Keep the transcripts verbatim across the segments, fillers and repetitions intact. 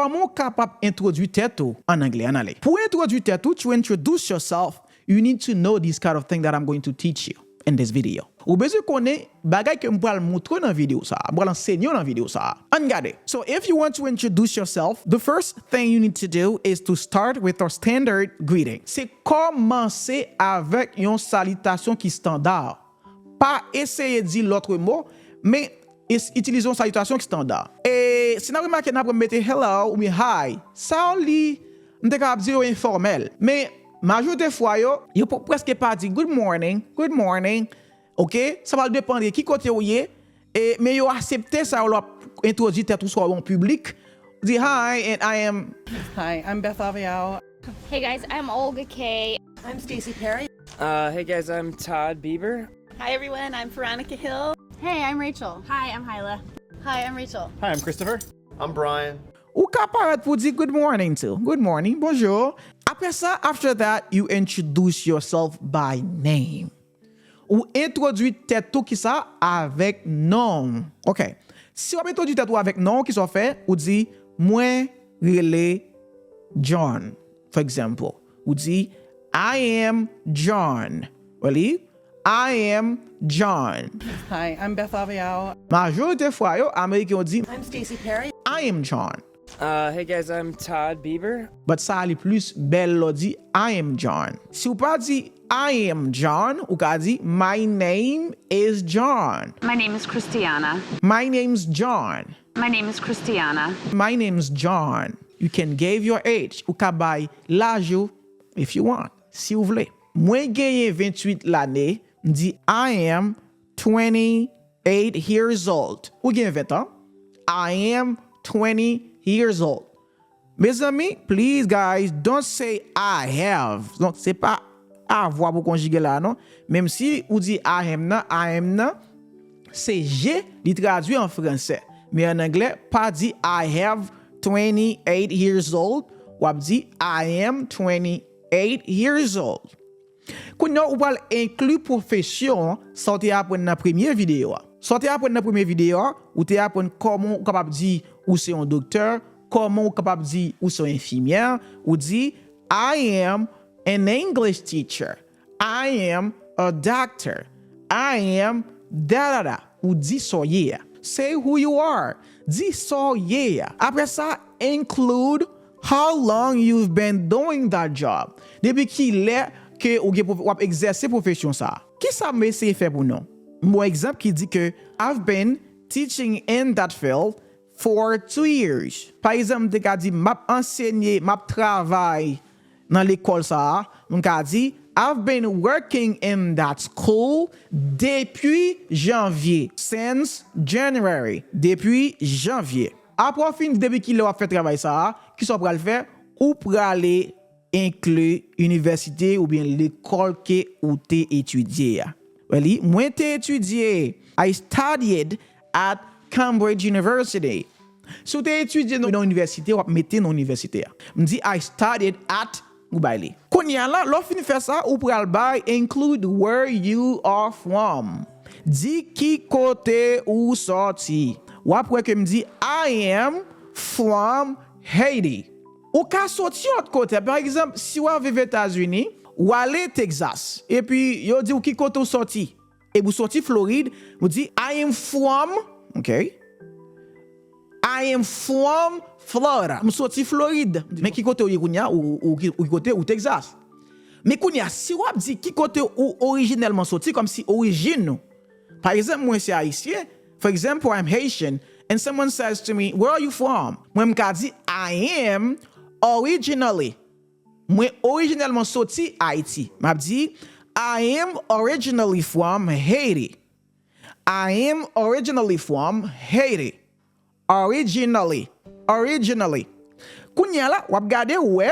Kòman w kapab entwodui tèt ou an anglè? Ann ale. Pou entwodui tèt ou, to introduce yourself, you need to know this kind of thing that I'm going to teach you in this video. Ou bezwen konnen bagay ke m pral montre w nan videyo sa a, m pral ansenye w nan videyo sa a. Ann gade. So, if you want to introduce yourself, the first thing you need to do is to start with our standard greeting. Se kòmanse avèk yon salitasyon ki estanda. Pa eseye di lòt mo, men is- itilize yon salitasyon ki estanda. E si n ap remake, n ap mete hello oubyen hi. Sa yo li, m te kapab di yo enfòmèl. Men majorite fwa yo, yo p- prèske pa di good morning, good morning. Ok? Sa pral depann de ki kote ou ye, e, men yo aksepte sa yo lè w ap entwodui tèt ou swa yon piblik. Di hi and I am Hi, I'm Beth Aviao. Hey guys, I'm Olga Kay. I'm Stacey Perry. Uh, hey guys, I'm Todd Bieber. Hi everyone, I'm Veronica Hill. Hey, I'm Rachel. Hi, I'm Hyla. Hi, I'm Rachel. Hi, I'm Christopher. I'm Brian. Ou ka parèt pou di good morning too. Good morning, bonjou. Apre sa, after that, you introduce yourself by name. Ou entwodui tèt ou kisa avèk non. Ok. Si w ap entwodui tèt ou avèk non, kisa w fè? Ou di, mwen rele John, for example. Ou di, I am John. Really? I am John. Hi, I'm Beth Aviao. Majorite fwa yo, Ameriken yo di, I'm Stacey Perry. I am John. Uh, hey guys, I'm Todd Bieber. But sa li plis bèl lè w di I am John. Si w pa di I am John, ou ka di my name is John. My name is Christiana. My name's John. My name is Christiana. My name's John. You can give your age. Ou ka bay laj ou if you want, si w vle. Mwen genyen venntuit lane, m di I am twenty-eight years old. Ou gen ven an? I am twenty years old. Mezanmi, please guys, don't say I have. Donk, se pa avwa pou konjige la non. Menm si ou di I am nan, I am nan, se je li tradui an fransè. Men an anglè, pa di I have twenty-eight years old, w ap di I am twenty-eight years old. Kounye a, ou pral enkli pwofesyon sa w te aprann nan premye videyo a. Sa w te aprann nan premye videyo a, ou te aprann kòman ou kapab di ou se yon doktè, kòman ou kapab di ou se yon enfimyè, ou di, I am an English teacher. I am a doctor. I am da da da. Ou di sa w ye a. Say who you are. Di sa w ye a. Apre sa, include how long you've been doing that job. Depi ki lè ke ou gen pwof- w ap egzèse pwofesyon sa a. Kisa m eseye fè pou nou? M ba w egzanp ki di ke I've been teaching in that field for two years. Pa egzanp, m te ka di m ap ansenye, m ap travay nan lekòl sa a, m ka di, I've been working in that school depi janvye, since January, depi janvye. Apre w fin di depi ki lè w ap fè travay sa a, kisa w pral fè? Ou prale enkli inivèsite oubyen lekòl ke ou te etidye a. Wè li, mwen te etidye, I studied at Cambridge University. Si w te etidye nan yon inivèsite, w ap mete nan inivèsite a. M di I studied at, ou bay li. Kounye a la, lè w fin fè sa, ou pral bay include where you are from. Di ki kote ou sòti. W ap wè ke m di I am from Haiti. Ou ka soti yon lòt kote. Pa egzanp, si w ap viv Etazini, w ale Texas. Epi yo di w ki kote w sòti. Epi w soti Florid, ou di I am from, ok? I am from Florida. M soti Florid. Men ki kote w ye kounye a? Ou, ou, ou ki kote? Ou Texas. Men kounye a, si w ap di ki kote ou orijinèlman soti, kòmsi orijin ou. Pa egzanp, mwen se ayisyen. For example, I'm Haitian, and someone says to me, where are you from? Mwen m ka di, I am originally. Mwen orijinèlman soti Ayiti. M ap di, I am originally from Haiti. I am originally from Haiti. Originally. Originally. Kounye a la, w ap gade, ou wè,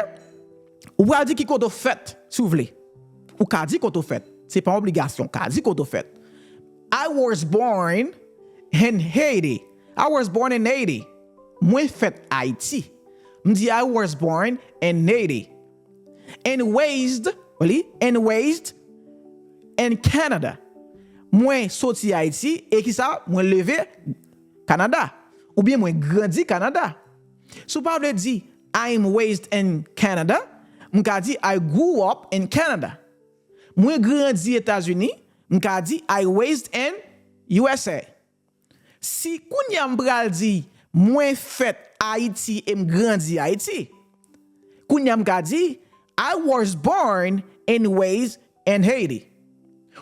ou pral di ki kote w fèt, si w vle. Ou ka di kote w fèt. Se pa yon obligasyon, ou ka di kote w fèt. I was born in Haiti. I was born in Haiti. Mwen fèt Ayiti. M di, I was born in Haiti. And raised, really, and raised in Canada. Mwen soti Ayiti e kisa? Mwen leve Kanada. Oubyen mwen grandi Kanada. Si w pa vle di I'm raised in Canada, m ka di I grew up in Canada. Mwen grandi Etazini, m ka di I raised in U S A. Si kounye a m pral di mwen fèt Ayiti e m grandi Ayiti, kounye a m ka di I was born and raised in Haiti.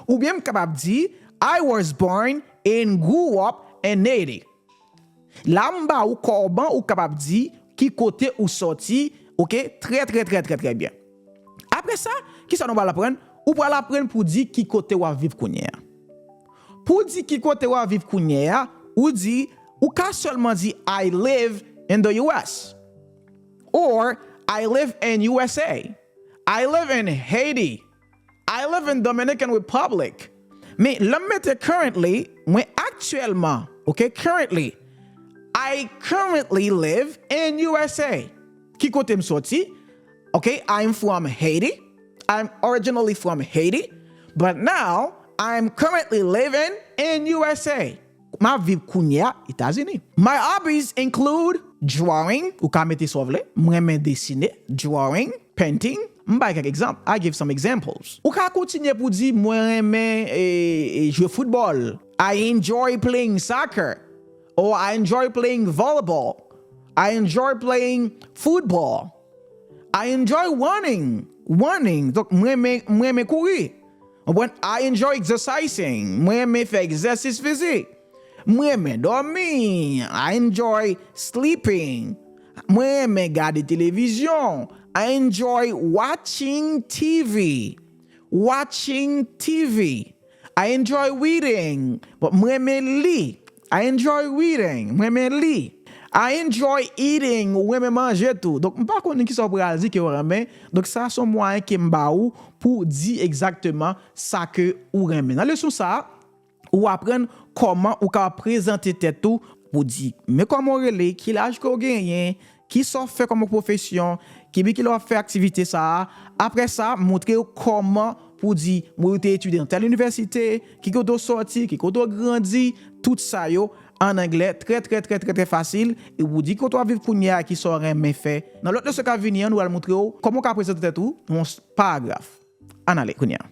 Oubyen m kapab di I was born and grew up in Haiti. La m ba ou kòman ou kapab di ki kote ou sòti, oke, trè trè trè trè trè byen. Apre sa, kisa nou pral aprann? Ou pral aprann pou di ki kote w ap viv kounye a. Pou di ki kote w ap viv kounye a, ou di, ou ka sèlman di I live in the U S or I live in U S A. I live in Haiti. I live in Dominican Republic. Men lè m mete currently, mwen aktyèlman, oke, currently, I currently live in U S A. Ki kote m soti? Okay, I'm from Haiti. I'm originally from Haiti, but now I'm currently living in U S A. M ap viv kounye a Etazini. My hobbies include drawing, ou ka mete sa w vle. Mwen renmen desine, drawing, painting. M bay kèk egzanp. I give some examples. Ou ka kontinye pou di, mwen renmen e, e, jwe foutbòl. I enjoy playing soccer. Or I enjoy playing volleyball. I enjoy playing football. I enjoy running. Running. Donk, mwen renmen, mwen renmen kouri. Ou konprann? I enjoy exercising. Mwen renmen fè egzèsis fizik. Mwen renmen dòmi. I enjoy sleeping. Mwen renmen gade televizyon. I enjoy watching T V. Watching T V. I enjoy reading. Bon, mwen renmen li. I enjoy reading. Mwen renmen li. I enjoy eating. Ou renmen manje tou. Donk, m pa konnen kisa w pral di ke w renmen. Donk, sa se yon mwayen ke m ba ou pou di egzakteman sa ke ou renmen. Nan leson sa a, ou aprann kòman ou ka prezante tèt ou pou di, men kòman w rele, ki laj ke w genyen, kisa w fè kòm pwofesyon, ki byen ki lè w ap fè aktivite sa a. Apre sa, montre yo kòman pou di, mwen ou te etidye nan tèl inivèsite, ki kote w sòti, ki kote w grandi, tout sa yo an anglè, trè, trè, trè, trè, trè fasil. E ou di kote w ap viv kounye a, kisa w renmen fè. Nan lòt leson k ap vini an, nou pral montre w kòman w ka prezante tèt ou nan yon paragraf. Ann ale kounye a.